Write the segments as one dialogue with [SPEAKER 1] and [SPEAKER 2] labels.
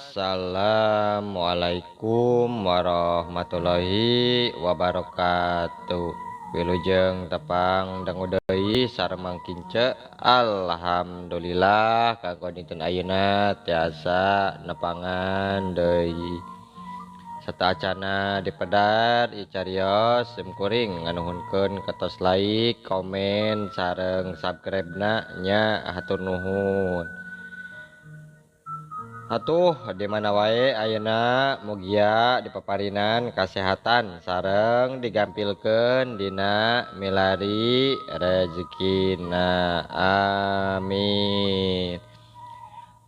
[SPEAKER 1] Assalamualaikum warahmatullahi wabarakatuh. Wilujeng tepang dangu deui sareng Mang Kince. Alhamdulillah kanggo dinten ayeuna tiasa nepangan deui. Sateuacana dipedar ieu carios sim kuring nganuhunkeun katos like, komen, sareng subscribe-na nya hatur nuhun. Atuh di mana wae ayeuna mugia dipaparinan kasehatan sareng digampilkeun dina milari rezekina, amin.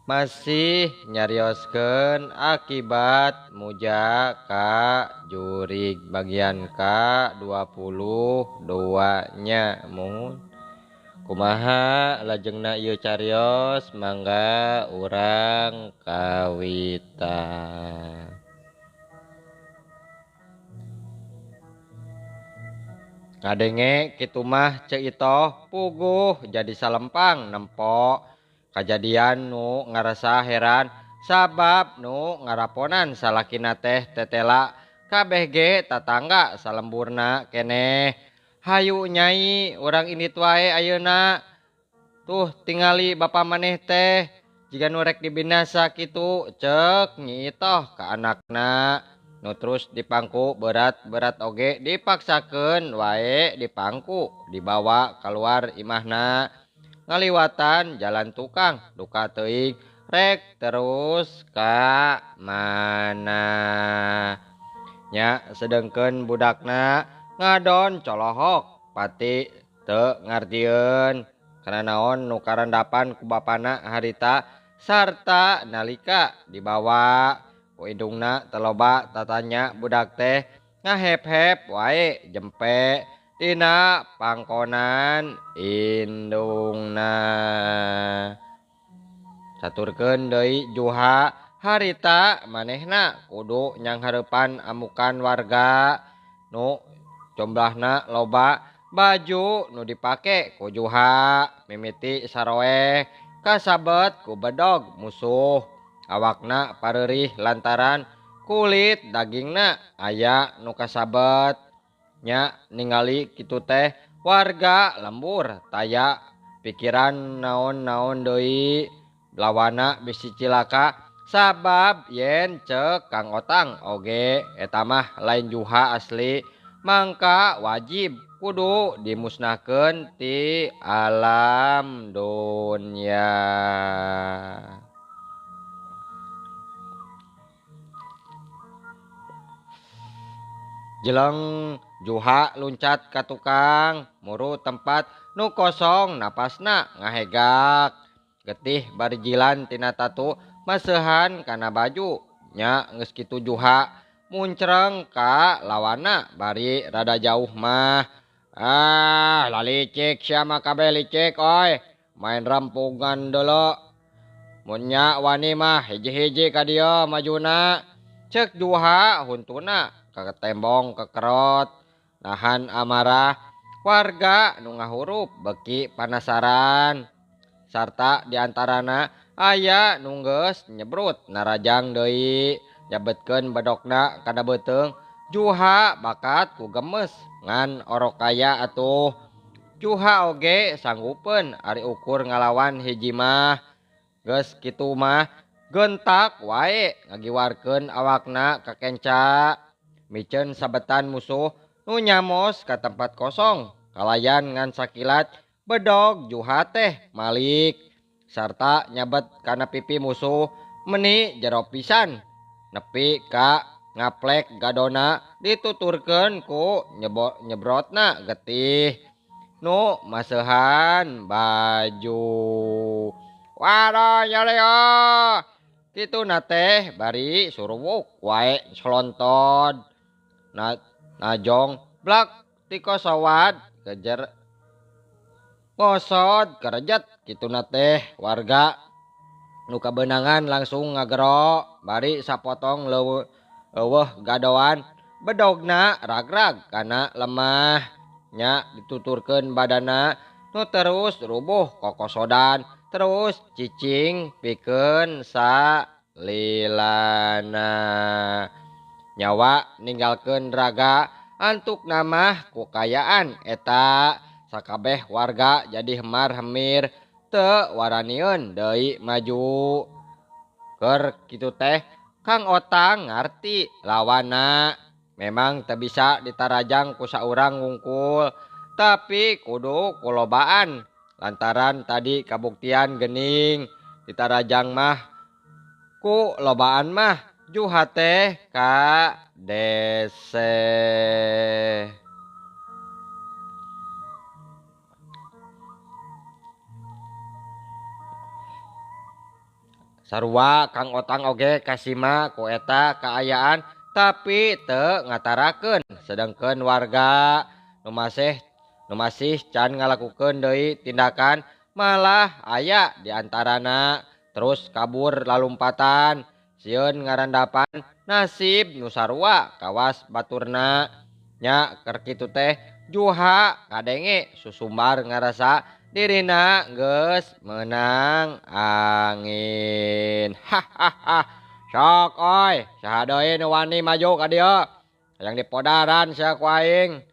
[SPEAKER 1] Masih nyarioskeun akibat muja ka jurig bagian ka 22 nya mun kumaha lajengna ieu carios mangga urang kawitan. Ngadenge kitu mah Ceu Itoh puguh jadi salempang nempo kajadian nu ngarasa heran sabab nu ngaraponan salakina teh tetela kabeh ge tatangga salemburna keneh. Hayu nyai urang indit wae ayeuna tuh tingali bapa maneh teh jiga nu rek dibinasa kitu ceuk Nyi Itoh ka anakna nu terus dipangku berat-berat oge dipaksakeun wae dipangku dibawa kaluar imahna ngaliwatan jalan tukang duka teuing rek terus ka mana nya sedengkeun budakna ngadon colohok pati teu ngartieun kana naon nu karandapan ku bapana harita sarta nalika dibawa ku indungna teloba tatanya budak teh ngahep-hep wae jempe tina pangkonan indungna. Saturkeun deui Juha harita manehna kudu nyanghareupan amukan warga nu jumlahna loba baju nu dipake ku Juha mimiti saroeh kasabet ku bedog musuh awakna pareurih lantaran kulit dagingna aya nu kasabet nya ningali kitu teh warga lembur taya pikiran naon-naon deui lawana bisi cilaka sabab yen ceuk Kang Otang oge eta mah lain Juha asli mangka wajib kudu dimusnahkeun ti alam dunya. Jeleng Juha luncat ka tukang muru tempat nu kosong napasna ngahegak getih barjilan tina tatu maseuhan kana baju nya geus kitu Juha muncreng ka lawana bari rada jauh mah. Ah lalicik sia mah kabeh licik oi main rampungan dulu mun nya wani mah hiji-hiji ka dieu majuna ceuk Juha huntuna kaketembong kekerot nahan amarah warga nu ngahurup beki panasaran sarta diantarana aya nu geus nyebrut narajang deui nyabetkeun bedokna kana beuteung Juha bakat ku gemes ngan orok kaya atuh Juha oge sanggupeun ari ukur ngalawan hiji mah geus kitu mah gentak wae ngagiwarkeun awakna ka kenca miceun sabetan musuh nu nyamos ka tempat kosong kalayan ngan sakilat bedog Juha teh malik sarta nyabet kana pipi musuh meni jero pisan nepi ka ngaplek gadona dituturkeun ku nyebrotna getih nu maseuhan baju. Waduh nyeri oh kituna teh bari suruwuk wae solontod najong blak tikosowad kejer ngosod kerejet kituna teh warga nu kabeunangan langsung ngagero bari sapotong leuweuh gadoan bedogna ragrag kana lemah nya dituturkeun badana nu terus rubuh kokosodan terus cicing pikeun sa lilana. Nyawa ninggalkeun raga antuk namah ku kayaan eta sakabeh warga jadi hemar hemir teu waranieun deui maju. Keur kitu teh Kang Otang ngarti lawana memang teu bisa ditarajang ku saurang wungkul tapi kudu kulobaan lantaran tadi kabuktian gening ditarajang mah ku lobaan mah Juha teh ka dese. Sarua Kang Otang oge kasima ku eta kaayaan tapi teu ngatarakeun sedengkeun warga nu masih can ngalakukeun deui tindakan malah aya di antarana terus kabur lalumpatan sieun ngarandapan nasib nu sarua kawas baturna. Nya keur kitu teh Juha kadenge susumbar ngarasa dirina geus meunang angin. Hahaha. Sok oi, saha deui nu wani maju ka dieu? Hayang dipodaran sia ku aing.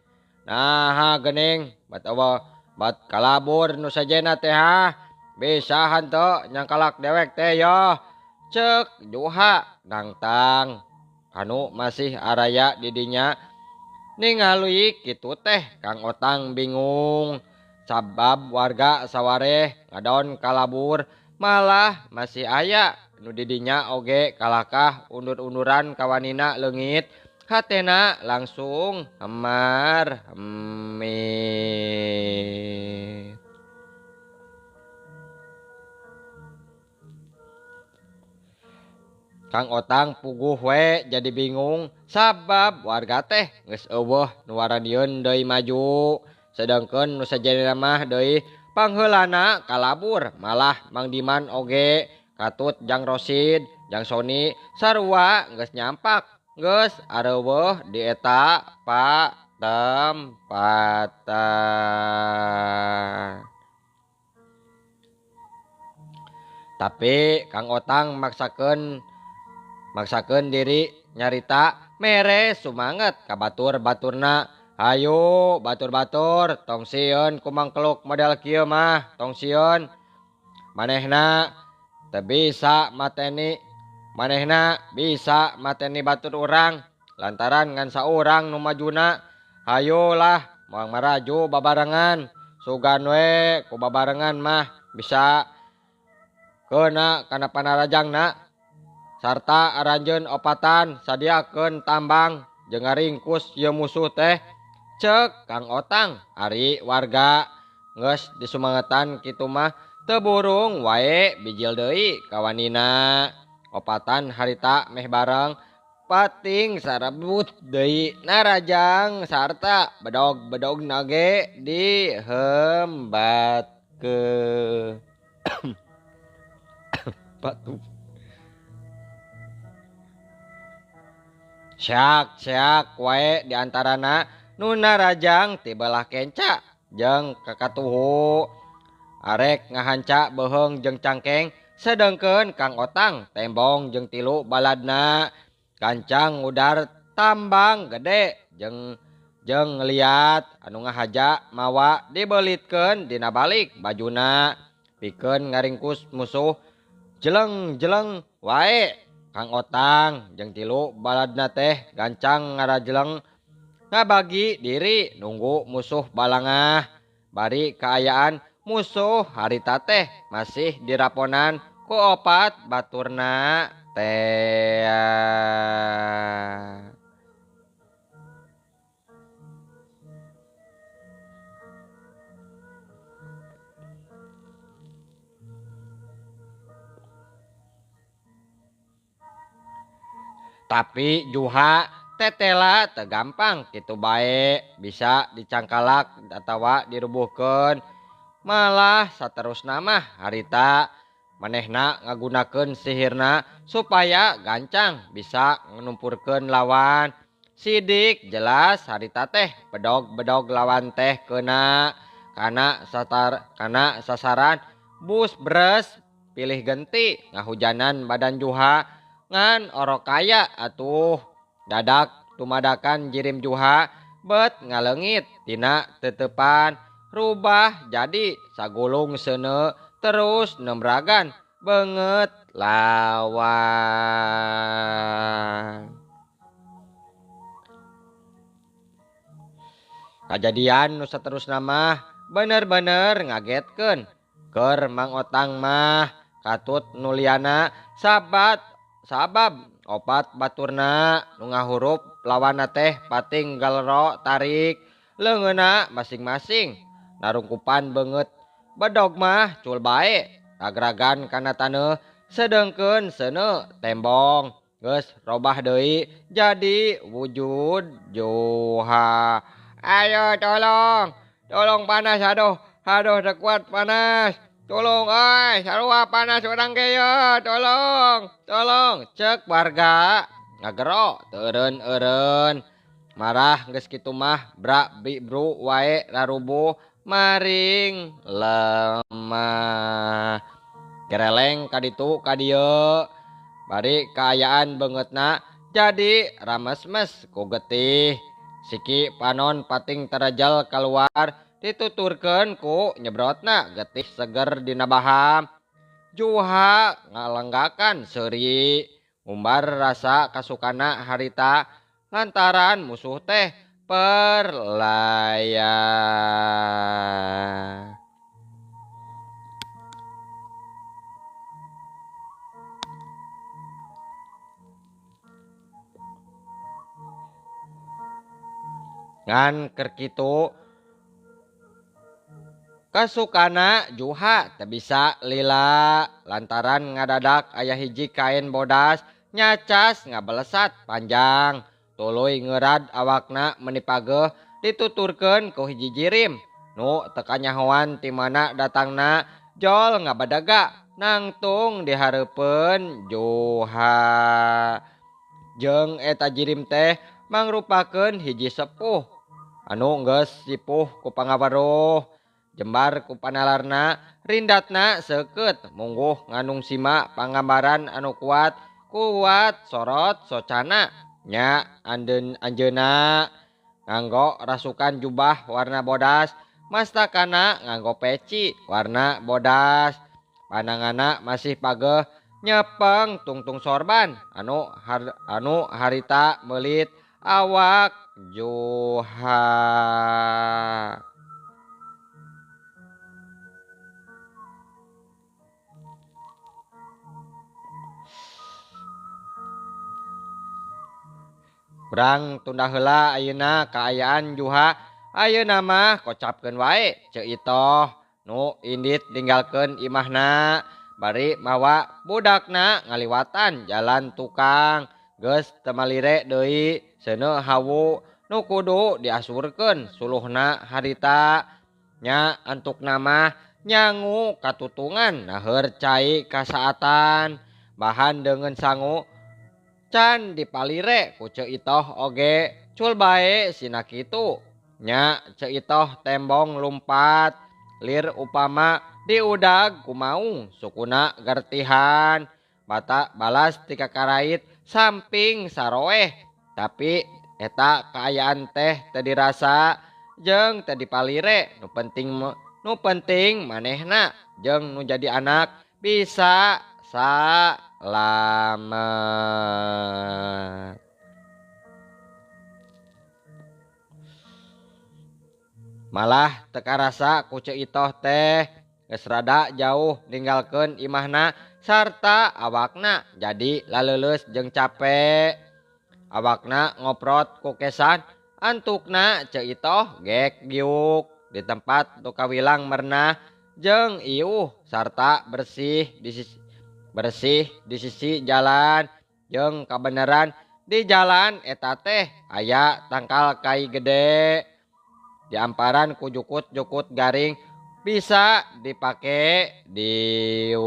[SPEAKER 1] Naha geuning bat eueuh bat kalabur nu sejenna teh ha. Bisa henteu nyangkalak dewek teh yo. Cek Juha nangtang kanu masih araya di dinya. Ningali kitu teh Kang Otang bingung. Sabab warga sawareh ngadon kalabur malah masih aya nu di dinya oge kalakah undur-unduran kawanina leungit. Hatena langsung hemar hemir. Kang Otang puguh we jadi bingung sabab warga teh geus eueuh nu waranieun deui maju. Sedangkeun nu sejenna mah deui pangheulana kalabur malah Mang Diman oge katut jang Rosid jang Sony sarua geus nyampak geus areuweuh di eta patempatan. Tapi Kang Otang maksakeun diri nyarita mere sumanget ka batur-baturna. Hayu batur-batur tong sieun ku mangkeluk model kieu mah tong sieun. Manehna teu bisa mateni, manehna bisa mateni batur urang lantaran ngan saurang nu majuna. Hayulah moal maraju babarengan sugan we ku babarengan mah bisa keuna kana panarajangna. Sarta aranjeun opatan sadiakeun tambang jeung ngaringkus ieu musuh teh. Cek Kang Otang ari warga geus disumangetan kitu mah teu burung wae bijil deui kawanina. Opatan harita meh bareng pating sarebut deui narajang sarta bedog-bedog nage dihembatkeun. Patuh. Seak-seak wae di antarana nu narajang ti belah kenca jeung kakatuhu. Arek ngahanca beuheung jeung cangkeng sedengkeun Kang Otang tembong jeung tilu baladna. Gancang ngudar tambang gede jeung ngeliat anu ngahaja mawa dibelitkeun dina balik bajuna pikeun ngaringkus musuh jeleng-jeleng wae. Kang Otang jeung tilu baladna teh gancang ngarajeleng ngabagi diri nunggu musuh balangah. Bari kaayaan musuh harita teh masih diraponan ku opat baturna teh. Tapi Juha tetela teu gampang kitu bae bisa dicangkalak atawa dirubuhkeun. Malah saterusna mah harita manehna ngagunakeun sihirna supaya gancang bisa nganumpurkeun lawan. Sidik jelas harita teh bedog-bedog lawan teh keuna kana sasaran bus bres pilih genti ngahujanan badan Juha ngan orok kaya atuh dadak tumadakan jirim Juha bet ngaleungit tina tetepan rubah jadi sagulung seuneu terus nembragan beungeut lawan. Kajadian nu saterusna mah bener-bener ngagetkeun. Keur Mang Otang mah katut nuliana sabat sabab opat baturna nu ngahurup lawanna teh pating galero tarik leungeunna masing-masing narungkupan beungeut bedog mah cul bae ragragan kana taneuh sedengkeun seuneu tembong geus robah deui jadi wujud Juha. Ayo tolong, tolong panas aduh, aduh teu kuat panas. Tolong euy, sarua panas urang ge yeuh, tolong, tolong. Ceuk warga ngagero teu eureun-eureun. Marah geus kitu mah bra bi bru wae rarubuh maring lemah. Gereleng ka ditu ka dieu. Bari kaayaan beungeutna jadi ramesmes ku getih. Siki panon pating terajal keluar dituturkeun ku nyebrotna getih seger dina baham. Juha ngalenggakan seuri ngumbar rasa kasukana harita lantaran musuh teh perlaya. Ngan keur kitu kasukana Juha teu bisa lila lantaran ngadadak aya hiji kain bodas nyacas ngabelesat panjang tuluy ngeurad awakna meuni pageuh dituturkeun ku hiji jirim nu teu kanyahoan ti mana datangna jol ngabadaga nangtung dihareupeun Juha. Jeung eta jirim teh mangrupakeun hiji sepuh anu geus sipuh ku pangaweruh jembar ku panalarna rindatna seukeut mungguh nganung sima panggambaran anu kuat kuat sorot socana nya anjeunna nganggo rasukan jubah warna bodas mastakana nganggo peci warna bodas pananganna masih pageuh nyepeng tungtung sorban anu harita meulit awak Juha. Urang tunda heula ayeuna kaayaan Juha ayeuna mah kocapkeun wae Ceu Itoh nu indit ninggalkeun imahna bari mawa budakna ngaliwatan jalan tukang geus teu malire deui seuneu hawu nu kudu diasurkeun suluhna harita nya antukna mah nyangu katutungan naheur cai kasaatan bahan deungeun sangu can dipalire ku Ceu Itoh oge cul bae sina kitu nya Ceu Itoh tembong lumpat lir upama diudag ku maung sukuna gertihan bata balas ti kakarait samping saroeh tapi eta kaayaan teh teu dirasa jeung teu dipalire nu penting manehna jeung nu jadi anak bisa salamet. Malah teu karasa ku Ceu Itoh teh geus rada jauh ninggalkeun imahna sarta awakna jadi laleuleus jeung capek. Awakna ngoprot ku kesan antukna Ceu Itoh gek giuk di tempat nu kawilang merenah jeung iuh sarta bersih di sisi jalan jeung kabeneran di jalan eta teh aya tangkal kai gede diamparan ku jukut-jukut garing bisa dipake diuk.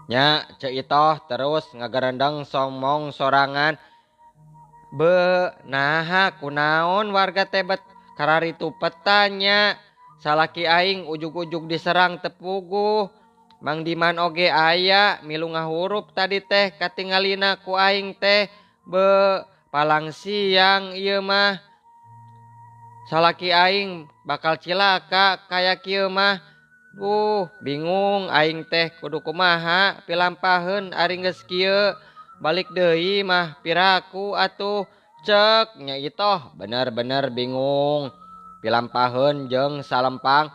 [SPEAKER 1] Nya Ceu Itoh terus ngagerendeng somong sorangan be naha kunaon warga teh bet kararitu petanya Salaki aing ujug-ujug diserang teu puguh. Mang Diman oge aya milu ngahurup tadi teh katingalina ku aing teh be palang siang ieu mah. Salaki aing bakal cilaka kaya kieu mah. Duh, bingung aing teh kudu kumaha pilampaheun ari geus kieu. Balik deui mah piraku atuh. Cek Nya Itoh bener-bener bingung. Pilampaheun jeung salempang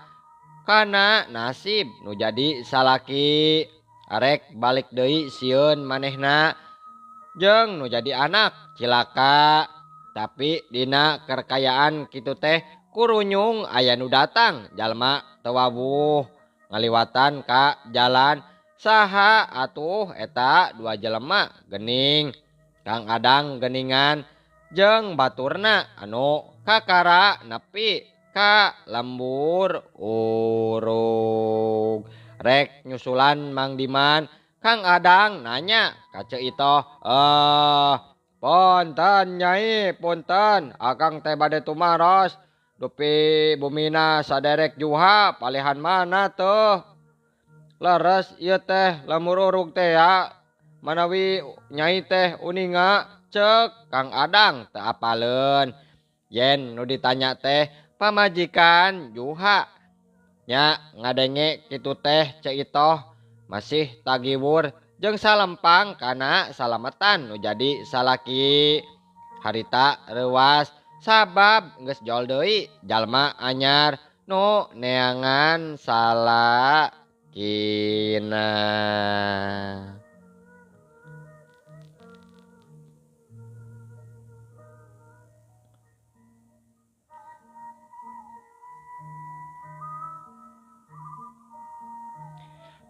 [SPEAKER 1] kana nasib nu jadi salaki. Arek balik deui sieun manehna jeung nu jadi anak cilaka. Tapi dina kerkayaan kitu teh kurunyung aya nu datang jalma teu wawuh ngaliwatan ka jalan saha atuh eta dua jelema geuning. Kang Adang geuningan jeung baturna anu kakara nepi ka lembur urug. Rek nyusulan Mang Diman, Kang Adang nanya ka Ceu Itoh, "Punten Nyai, punten, akang teh bade tumaros dupi bumina saderek Juha palihan mana tuh? Leres ieu teh lembur urug teh ya, manawi Nyai teh uninga." Cek Kang Adang teu apaleun. Yen nu ditanya teh pamajikan Juha. Nya ngadenge kitu teh Ceu Itoh masih tagiwur jeung salempang kana salametan nu jadi salaki. Harita reuas sabab geus jol deui jalma anyar nu neangan salakina.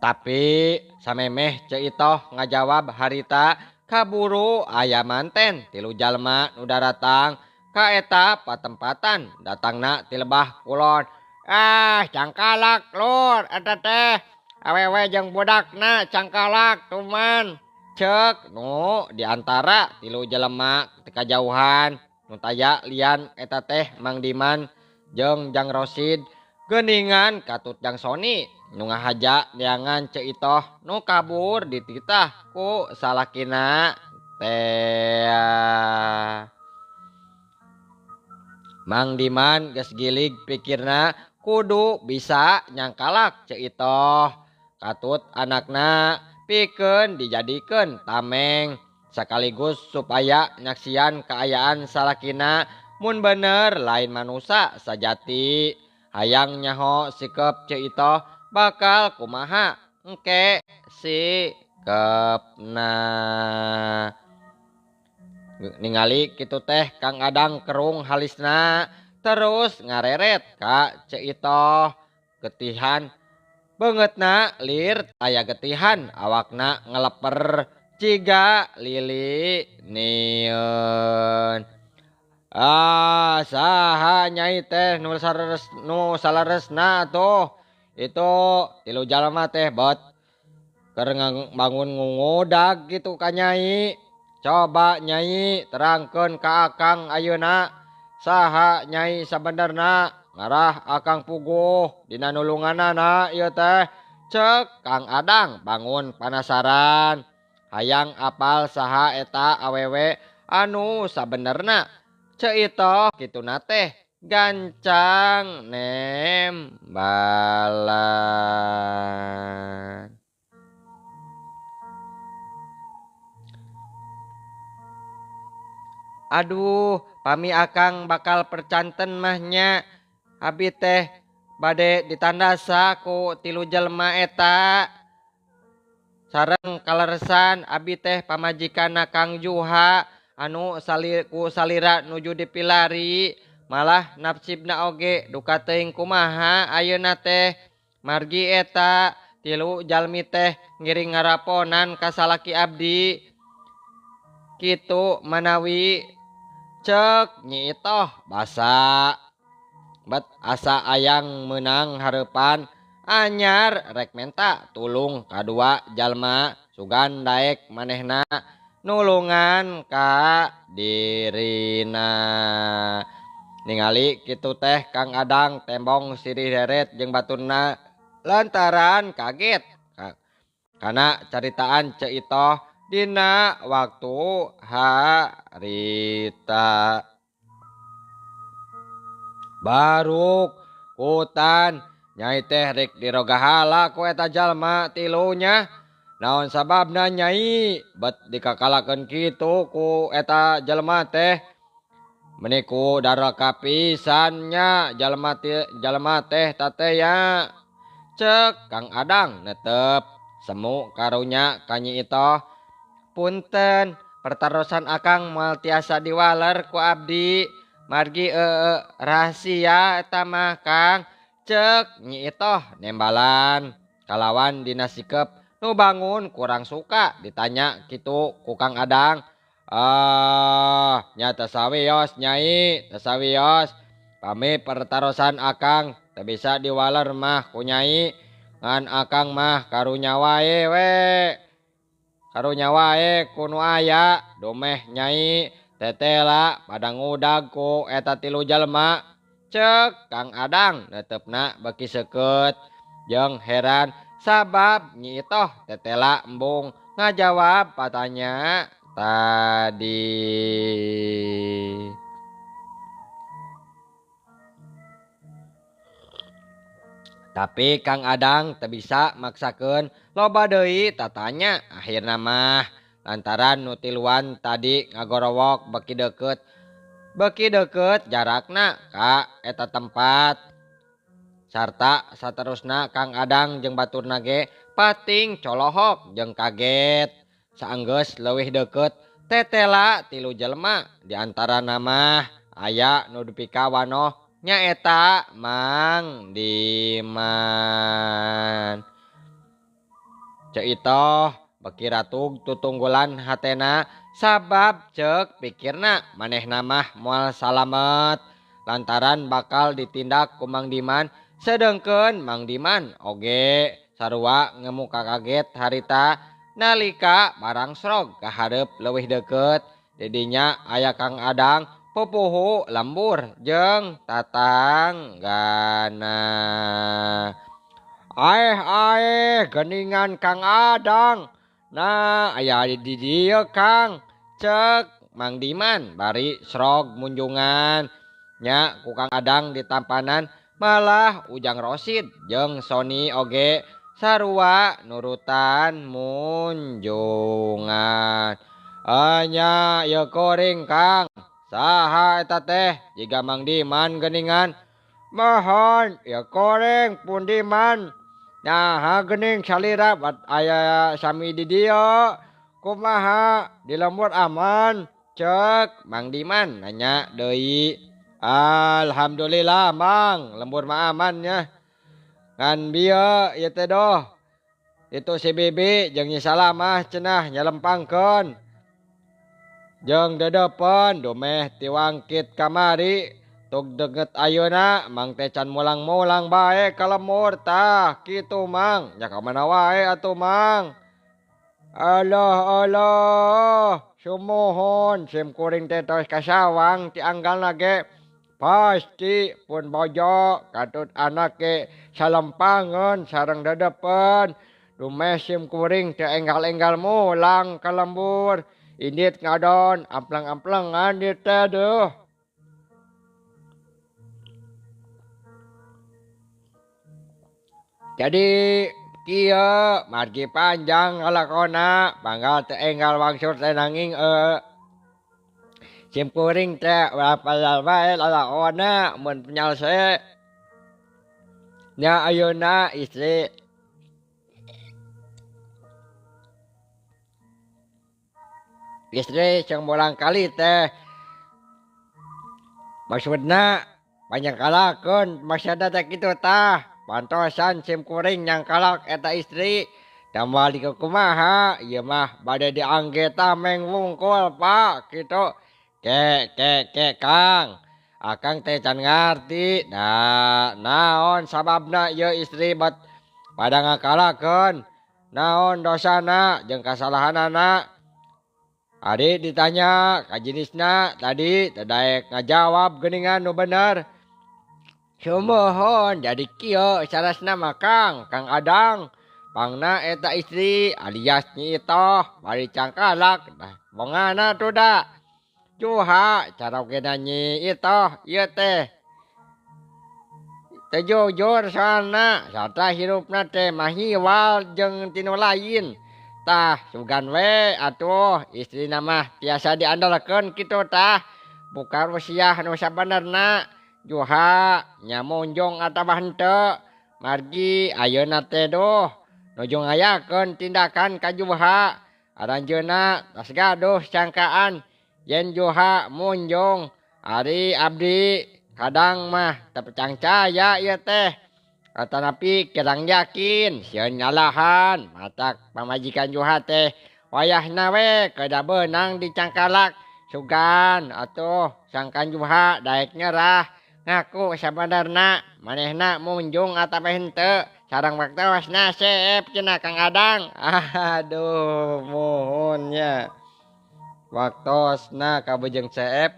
[SPEAKER 1] Tapi samemeh Ceu Itoh ngajawab harita kaburu aya manten tilu jalma nu daratang ka eta patempatan datangna ti lebah kulon. Ah, cangkalak lur eta teh awewe jeung budakna cangkalak tuman. Cek nu diantara tilu jelema ti kajauhan nu taya lian eta teh Mang Diman jeung Jang Rosid geuningan katut Jang Soni nu ngahaja neangan Ceu Itoh nu kabur dititah ku salakina tea. Mang Diman geus gilig pikirna kudu bisa nyangkalak Ceu Itoh. Katut anakna pikeun dijadikeun tameng sekaligus supaya nyaksian kaayaan salakina mun bener lain manusa sajati. Hayang nyaho sikep Ceu Itoh bakal kumaha engke sikepna. Ningali kitu teh Kang Adang kerung halisna terus ngareret ka Ceu Itoh. Getihan beungeutna lir aya getihan awakna ngeleper ciga lili nieun. Ah, saha Nyai teh nu saleresna tuh itu tilu jalma teh bot keur bangun ngungudag gitu ka Nyai. Coba Nyai terangkeun ka akang ayeuna saha Nyai sabenerna ngarah akang puguh dina nulunganana ieu teh. Cek Kang Adang bangun panasaran hayang apal saha eta awewe anu sabenerna. Ceu Itoh kituna teh gancang nembalan. Aduh, pami akang bakal percanten mah nya. Abi teh bade ditandasa ku tilu jelema eta. Sareng kaleresan abi teh pamajikanna Kang Juha anu ku salira nuju dipilari, malah nafsibna oge duka teuing kumaha ayeuna teh. Margi eta tilu jalmi teh ngiring ngaraponan ka salaki abdi. Kitu manawi cek Nyi Itoh basa. Bet asa ayang meunang hareupan anyar rek menta tulung kadua jalma sugan daek manehna nulungan ka dirina. Ningali kitu teh Kang Adang tembong sirih deret jeung baturna lantaran kaget kana caritaan Ceu Itoh dina waktu harita. Baruk kutan nyai teh rek dirogahala ku eta jalma tilunya. Naon sababna nyai bet dikakalakeun kitu ku eta jalma teh. Meniku darah kapisannya jalma teh tate ya. Cek Kang Adang netep semu karunya ka Nyi Itoh. Punten pertarosan akang moal tiasa diwaler ku abdi. Margi rahasia eta mah Kang. Cek Nyi Itoh nembalan kalawan dina sikep nu bangun kurang suka ditanya kitu ku Kang Adang. Ah, nya tasawios nyai, tasawios. Pami pertarosan akang teu bisa diwaler mah ku nyai. Ngan akang mah karunya wae we. Karunya wae ku nu aya dumeh nyai tetela pada ngudag ku eta tilu jalma. Cek Kang Adang neutepna beuki seukeut jeung heran sabab Nyi Itoh tetela embung ngajawab patanya tadi. Tapi Kang Adang teu bisa maksakeun loba deui tatanya akhirna mah lantaran nu tiluan tadi ngagorowok beuki deukeut. Beuki deukeut jarakna ka eta tempat. Sarta saterusna Kang Adang jeung baturna ge pating colohok jeung kaget. Saenggeus leuwih deukeut tetela tilu jelema di antarana mah aya nu dipika wanoh nyaeta Mang Diman. Ceu Itoh beuki ratug tutunggulan hatena sabab ceuk pikirna manehna mah moal salamet lantaran bakal ditindak ku Mang Diman sedengkeun Mang Diman oge sarua ngemuka kaget harita nalika barang srog kahareup leuwih deukeut. Didinya aya Kang Adang pupuhu lembur jeung tatanggana. Aeh aeh geningan Kang Adang. Nah aya di dieu Kang. Cek Mang Diman bari srog munjungan. Nya ku Kang Adang ditampanan malah Ujang Rosid jeung Sony oge sarua nurutan munjungan. Anya ieu kuring Kang. Saha eta teh jiga Mang Diman geningan. Mohon ieu kuring pun Diman. Naha gening salira bat aya sami di dieu. Kumaha di lembur aman? Cek Mang Diman nanya deui. Alhamdulillah Mang, lembur mah aman nya. Ngan bieu ieu teh doh. Itu si Bibi jeung Nyi Salamah cenah nyalempangkeun. Jeung dedepeun dumeh tiwangkit kamari tug deungeut ayeuna Mang teh can mulang-mulang bae ka lembur tah kitu Mang. Nya ka mana wae atuh Mang. Alah alah, sumuhun sim kuring teh tos kasawang ti anggalna ge. Pasti pun bojo katut anak ge salempangeun sareng dedepeun. Dumeh sim kuring teh enggal-enggal mulang ka lembur. Indit ngadon amplang-amplangan di teh duh. Jadi kieu margi panjang ngalakona banggal teh enggal wangsur teh nanging sim kuring teh apal wae lalakona mun penyalse. Nya ayeuna istri istri jeung bolang kali teh maksudna panjang kalakeun maksudna teh kitu tah. Pantosan sim kuring nyang kalak eta istri damal di kumaha ieu mah bade diangge tameng wungkul Pak kitu. Ke ke ke Kang, akang teh can ngarti nah naon sababna ieu istri bat pada ngakalakeun naon dosana jeung kasalahanana. Ari ditanya ka jenisna tadi teu daek ngajawab geuningan nu bener. Sumuhun jadi kieu sarasna mah Kang, Kang Adang. Pangna eta istri alias Nyi Itoh bari cangkalak dah bongana tuh da. Juha carogena Nyi Itoh ieu teh. Teu jujur soalna sarta hirupna teh mahiwal jeung tinu lain. Tah sugan we atuh istrina mah tiasa diandalkeun kitu tah. Buka rusiah nu sabenerna. Juha nya munjung atawa henteu margi ayeuna teh duh nuju ngayakeun tindakan ka Juha. Aranjeunna tos gaduh sangkaan yen Juha munjung. Ari abdi kadang mah teu percaya ieu teh. Atanapi kirang yakin sieun nyalahan matak pamajikan Juha teh wayahna we kedah beunang dicangkalak. Sugan atuh sangkan Juha daek nyerah ngaku sabenerna manehna munjung atawa henteu sareng waktosna seep cenah Kang Adang. Aduh muhun nya waktosna kabujeng seep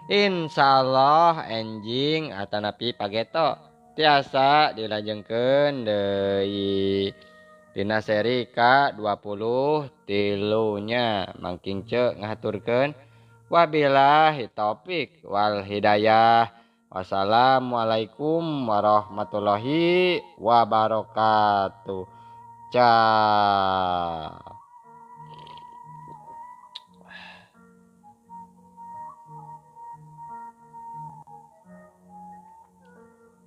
[SPEAKER 1] insyaallah enjing atanapi pageto tiasa dilajengkeun deui dina seri ka 23 nya. Mangking ce ngahaturkeun wabillahi taufik wal hidayah. Wassalamualaikum warahmatullahi wabarakatuh. Ca.